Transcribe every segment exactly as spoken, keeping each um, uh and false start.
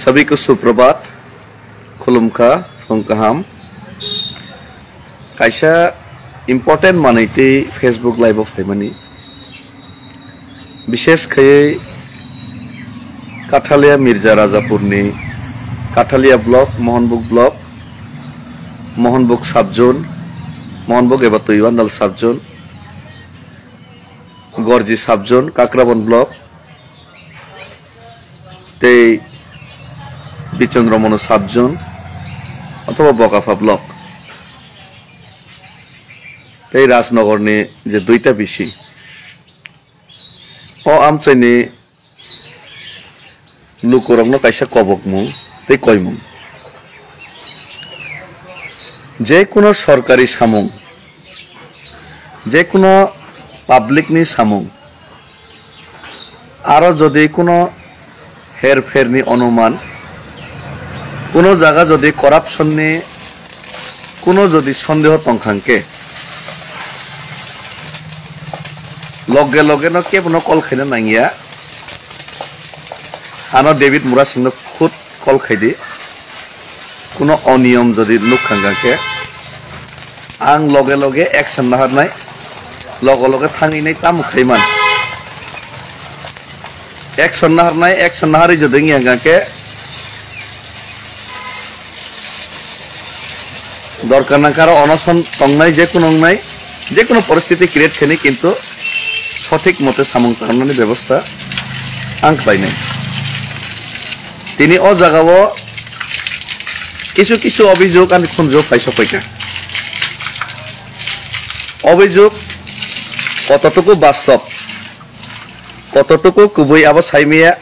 Sabiko suprabhat, khulumkha, phung kaham. Kaisa important manwi tei Facebook live o phaimani. Bishesh khaiwi Kathalia Mirza Rajapurni Kathalia block, Mohanbuk block, Mohanbuk sub zone, Mohanbuk eba Tuiwandal sub zone, Gorji sub zone, Kakrabon block, tei Bichandramano sub zone othoba Bokapha block tei Rajnogorni je duita bisi, o amchaini lukurokno kaisa kobokmung tei koimung. Je kuno sorkari samung, je kuno public ni samung, aro jodi kuno herpherni onuman, kuno jaga jodi corruption ni kuno jodi sondeho tongkha hwnkhe, loge loge no kebono call khaina nangya. Ano David Murasingno khud call khaidi. Kuno oniyom jodi nukha hwnkhe, ang loge loge action naharnai, loge loge thangwi nai tamo khaiman. Action naharnai, action naharwi jodi wngya hwnkhe, dorkar nangkha aro onoson tongnai, je kuno wngnai, je kuno poristiti create khainai, kintu sothik mote samung tangnani bebosta ang khlainai. Tini o jagao kisu kisu obijog ani khunju phai sokphaikha. Obijog kototuku bastob, kototuku kubui abo saimaya,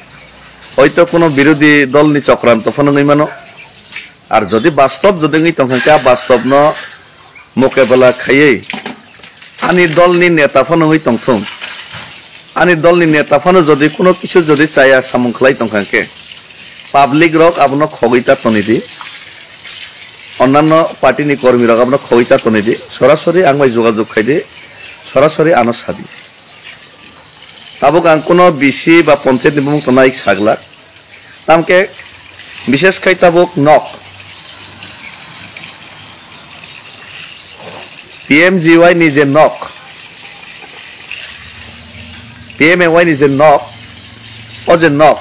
hoito kuno birodhi dolni chokranto phano wngwi mano. Ar jodi bastob jodi wngwi tongkha khe, a bastobno mokebela khaiwi ani dolni neta phano wngwi tongthung, ani dolni neta phano jodi kuno kisu jodi chaya samung khlai tongkha khe, public rok abono khogwi ta tonidi, onnanno party ni kormi rok abono khogwi ta tonidi, sorasori ang bai jogajog khaidi, sorasori ano sadi. Tabuk ang kuno B C ba ponchayat ni bumung tongnai saglak. Tamkhe bishesh khai tabuk nok, P M G Y ni je nok, P M A Y ni je nok, o je nok,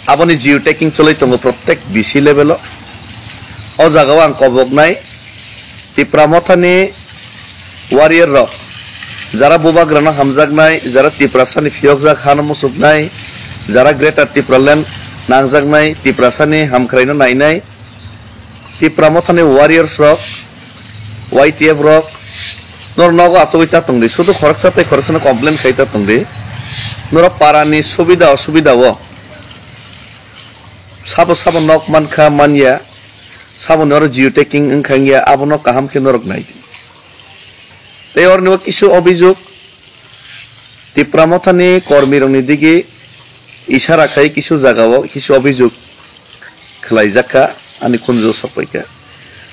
aboni geotagging choli tongo prottek B C level o. O jagao ang koboknai Tipra Mothani warrior rok, jara bubagrano hamjaknai, jara Tiprasani phiyokjak hano muchuknai, jara Greater Tipraland nangjaknai, Tiprasani hamkraino nainai, Tipra Mothani warriors rok, Y T F rok, nor nogo achugwi ta tongdi, sudu khoroksa tei khoroksano complain khai ta tongdi, norok parani subida osubida o sabo sabo nok mankha manya, saboni oro geotagging wngkha wngya, abono kaham khe norok nai di. Tei oroni o kisu obijog Tipra Mothani kormirokni digi isara khai kisu jagao kisu obijog khlaijak kha, ani khunju sokpai kha.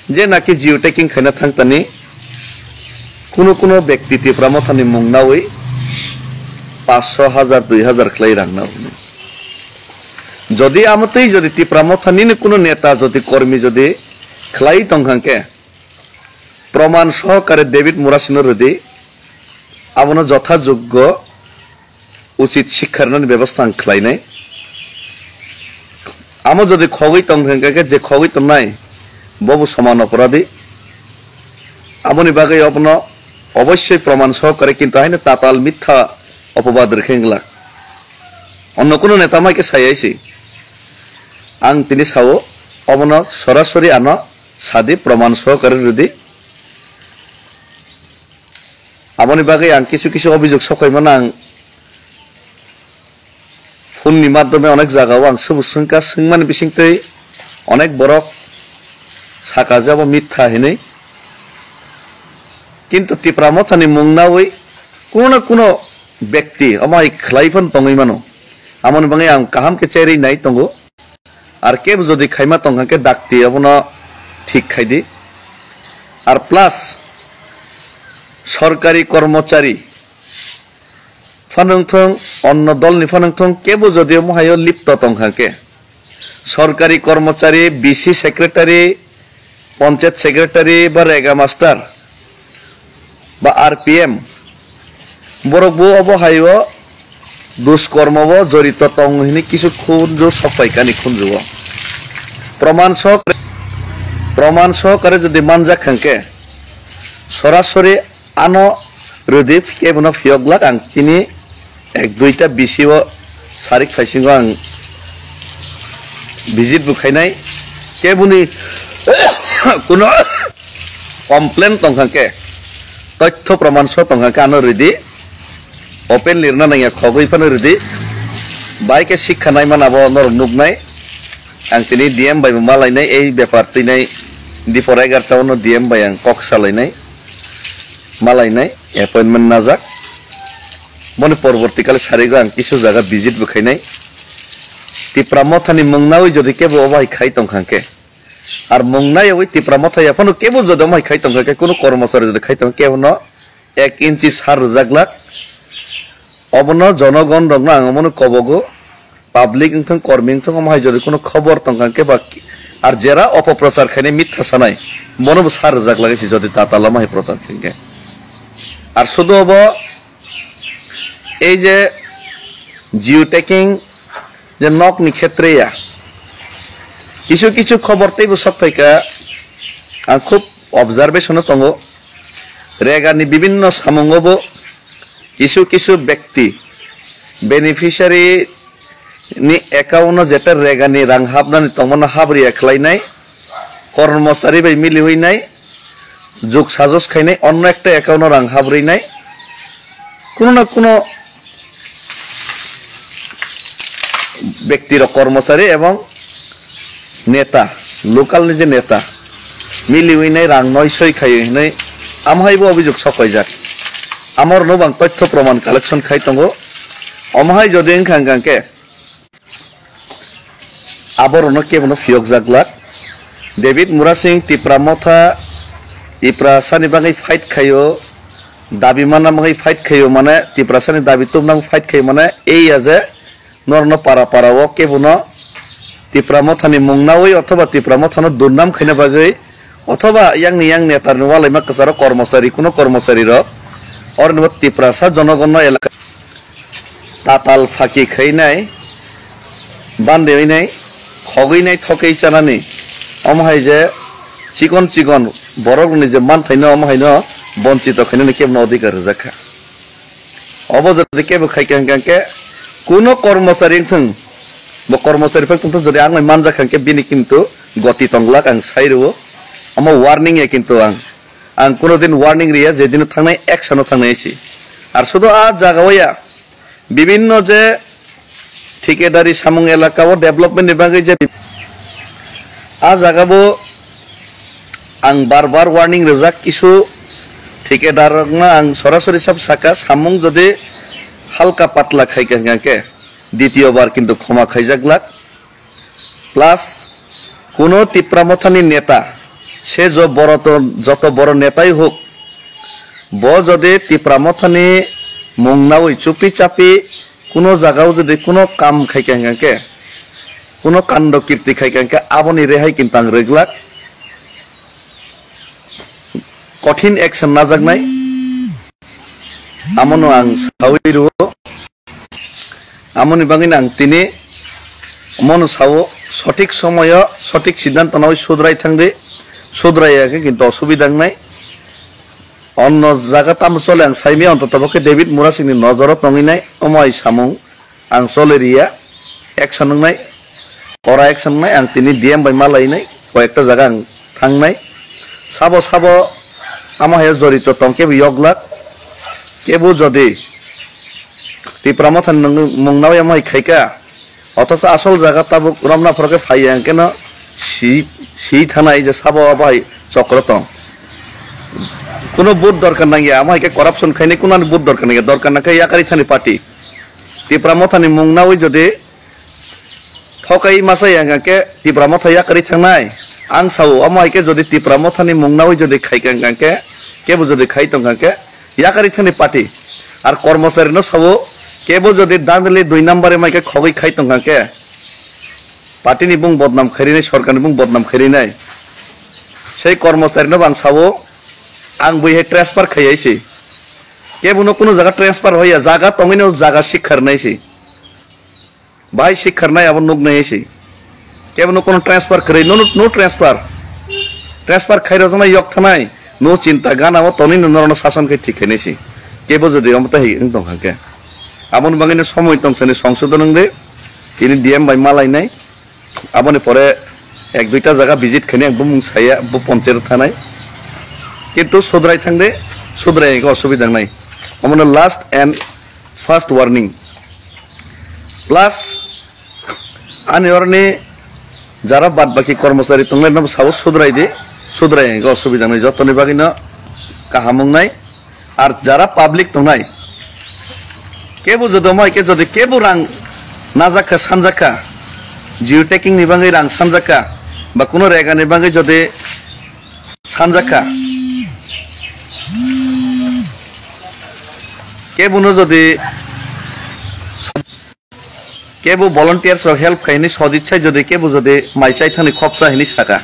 Je naki geotagging khaina thangtani kuno kuno bekti Tipra Mothani mung nawi paanch sho, hajar, dui hajar khlai rang nao hwnwi. Jodi amo tei jodi Tipra Mothani ni kuno neta jodi kormi jodi khlai tongkha khe, proman sohokare David Murasingno rwdi, abono jotha joggo uchit sikha rwnani bebosta ang khlainai. Amo jodi khogwi tong hwnkha khe, je khogwi tongnai bobo soman oporadi. Aboni bagwi obono obossoi proman sohokare, kintu haino tatal mitha opobad rwkhe wngla. Onno kuno neta mai khe sai aisi. Ang tini sao, obono sorasori ano sadi, proman sohokare rwdi. Aboni bagwi ang kisu kisu obijog sokhaimano, ang phone ni madhyome onek jagao ang subuk swngkha, swngmani bisingtwi onek borok saka je abo mitha hinwi. Kintu Tipra Mothani mung nawi kuno na kuno bekti omo hai khlai phano tongwi mano. Amoni bagwi ang kaham khe cherwi nai tongo. Ar kebo jodi khaima tongkha khe dakti abono thik khaidi. Ar plus sorkari kormochari phanwngthung, onno dolni phanwngthung, kebo jodi omo haio lipto tongkha khe, Sorkari kormochari, B C secretary, ponchayat secretary ba rega master ba R P M, borok bo obo hai o duskormo o jorito tong hini kisu khunju sokpaikani khunju o. Proman sohokare, proman sohokare jodi manjak hwnkhe, sorasori ano rwdi kebono phiyok glak ang tini ek duita B C o sarik phaisingo ang visit bo khainai. Keboni kuno complain tongkha khe, toitho proman so tongkha khe ano rwdi, open lirna nangya khogwi phano rwdi. Bai khe sikha naimana bo norok nuknai. Ang tini D M bai bo malainai, ei bepar twinai dipor egarta o no D M bai ang kok salainai, malainai, appointment najak. Boni porborti kale sarigo ang kisu jaga visit bo khainai. Tipra Mothani mung nawi jodi kebo obo hai khai tongkha khe, ar mung naiwi Tipra Motha yaphano kebo jodi omo hai khai tongkha khe, kunu kormochari jodi khai tongkha khe, kebono ek inchi sar rwjak glak. Obono jonogon rokno ang omono kobogo, public wngthang, kormi wngthang, omo hai jodi kunu khobor tongkha khe ba, ar jera opoprochar khainai, mitha sanai, bono bo sar rwjak lagisi jodi tatal omo hai prochar khaikhe. Ar sudu obo ei je geotagging je nokni khetre ya, kisu kisu khobor teibo sok phaikha, ang khub observation o tongo, regani bibinno samungo bo kisu kisu bekti beneficiary ni account o jeta regani rang hapnani tongmano habriya khlainai, kormochari bai miliwi nai, juk sajos khainai, onno ekta account o rang habrwi nai, kuno na kuno bekti rok kormochari ebong neta, local ni je neta, miliwi nai rang noi soi khai hinwi amo hai bo obijok sok paijak. Amo rwno bo ang toitho proman collection khai tongo. Omo hai jodi wngkha hwnkha khe, aborokno kebono phiyokjak glak. David Murasing Tipra Motha, Tiprasani bagwi fight khaio, dabi manna bagwi fight khaio, mane Tiprasani dabi tubna bagwi fight khaio, mane ei ya je norokno para para o kebono Tipra Mothani mung nawi othoba Tipra Mothano durnam khaina bagwi othoba yakni yang netarni walaima kwcharo kormochari, kuno kormochari rok oronibo Tiprasa jonogonno elaka tatal phaki khainai, bande winai, khogwi nai thokwi chanani, omo hai je chikon chikon borokni je manthaino omo haino bonchito khainani kebono odhikar rwjak kha. Obo jodi kebo khaikha hwnkha khe kuno kormochari wngthung, bo kormochari phai tongthung, jodi ang bai manjak kha hwnkhe bini kintu goti tonglak ang sai rwo. Omo warning ya kintu ang. Ang kuno din warning riya, je dino thangnai action o thangnai si. Ar sudo a jaga o ya, bibinno je thikadari samung elaka o development ni bagwi je a jaga bo ang bar bar warning rijak, kisu thikadar rokno ang sorasori sab saka, samung jodi halka patla khaikha hwnkha khe ditiyo bar kintu khoma khaijak glak. Plus, kuno Tipra Mothani neta, se jo boro to, joto boro netai huk, bo jodi Tipra Mothani mung nawi chupi chapi kuno jagao jodi kuno kam khaikha hwnkha khe, kuno kando kirti khaikha hwnkha khe, aboni rehai kintu ang rwglak, kothin action najaknai, amono ang sawi rwo. Amoni bagwino ang tini omono sao, sothik somoyo sothik siddhanto nawi sudrai thangdi, sudrai ya khe kintu osubida wngnai. Onno jaga tamo chole ang saimaya, ontoto pokhe David Murasingni nojoro tongwi nai, omo hai samung ang chole riya, action wngnai, kora action wngnai, ang tini D M bai malainai, koyekta jaga ang thangnai. Sabo sabo amo hai jorito tong kebo yoglak, kebo jodi Tipra Mothani nung-, mung nawi amo hai khaika, othocho asol jaga tabuk romna phoro khe phaiya, hwnkhe no si, si thanai je sabo abo hai chokro tong. Kuno vote dorkar nangya, amo hai khe corruption khainai, kunani vote dorkar nangya, dorkar nangkhe yakarwi thani party. Tipra Mothani mung nawi jodi thokai masa ya hwnkha khe Tipra Motha yakarwi thangnai. Ang sao, amo hai khe jodi Tipra Mothani mung nawi jodi khaika hwnkha khe, kebo jodi khai tongkha khe, yakarwi thani party. Ar kormochari no sao, kebo jodi dandali dui number mai khe khogwi khai tongkha khe, Party ni bung bodnam khairi nai, sorkar ni bung bodnam khairi nai. Sei kormosari no bang sao, ang bui hai transfer khai ai se. Kebo no kuno jaga transfer hoya, jaga tongwi no jaga sikhar nai se. Bahai sikhar nai abo nuk nai se. Kebo no kuno transfer khairi, no, no, no transfer. Transfer khai rojak nai yok thanai, no chinta gana o tonwi no norok no sason khai thik khai nai se. Kebo jodi omo tai wng tong kha khe. Aboni bagwi no somoi tong sani songsodon wng de, tini D M bai malai nai. Aboni pore ek duita jaga visit khainai ang bumung saya, bo poncher thanai. Kintu sudrai thangde, sudrai hwnkhe osubida wngnai. Omono last and first warning. Plus, ani oroni jara bad baki kormosari tongnai no sabo sudrai di, sudrai hwnkhe osubida wngnai. Jotoni bagwino kaham wngnai. Ar jara public tongnai, kebo jodi omo hai khe jodi kebo rang najak kha, sanjak kha, geotagging ni bagwi rang sanjak kha, ba kuno rega ni bagwi jodi sanjak kha, kebo no jodi Kebo volunteers rok help khai hwnwi sodit sai jodi kebo jodi mai chai thani khopsa hwnwi saka,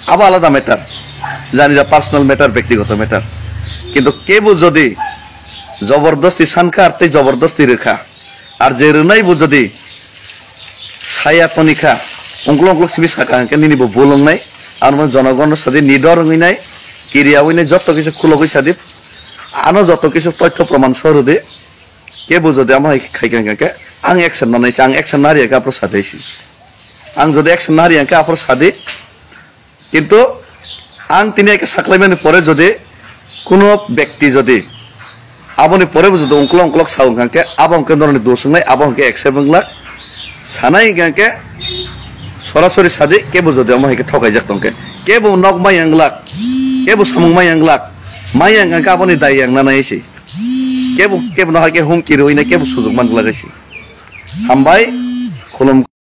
abo alada matter, jani ja personal matter, bektigoto matter. Kintu kebo jodi jobordosti sankha ar tei jobordosti rwkha, ar je rwnai bo jodi saya tonikha, ungklok ungklok simi saka hwnkhe nini bo bul wngnai, ano jonogon sadi nidor wngwi nai, kiriyawi nai, joto kisu khulogwi sadi, ano joto kisu toitho proman so rwdi. Kebo jodi amo hai khai kha hwnkhe ang action nanai se, ang action nari khe aphuru sadi se. Ang jodi action nari khe aphuru sadi. Kintu ang tini khe saklaimani pore jodi kuno bekti jodi aboni pore bo jodi ungklok ungklok sa wngkha hwnkhe abo hwnkhe norokni dos wngnai, abo hwnkhe accept wnglak. Sanai hwnkhe sorasori sadi, kebo jodi amo hai khe thokaijak tongkhe, kebo nok maya wnglak, kebo samung maya wnglak, maya wngkha hwnkhe aboni dai ang nanai se. Kebo, kebo no hai khe humki rwui nai kebo sujuk man glak se. Hambai, khulum.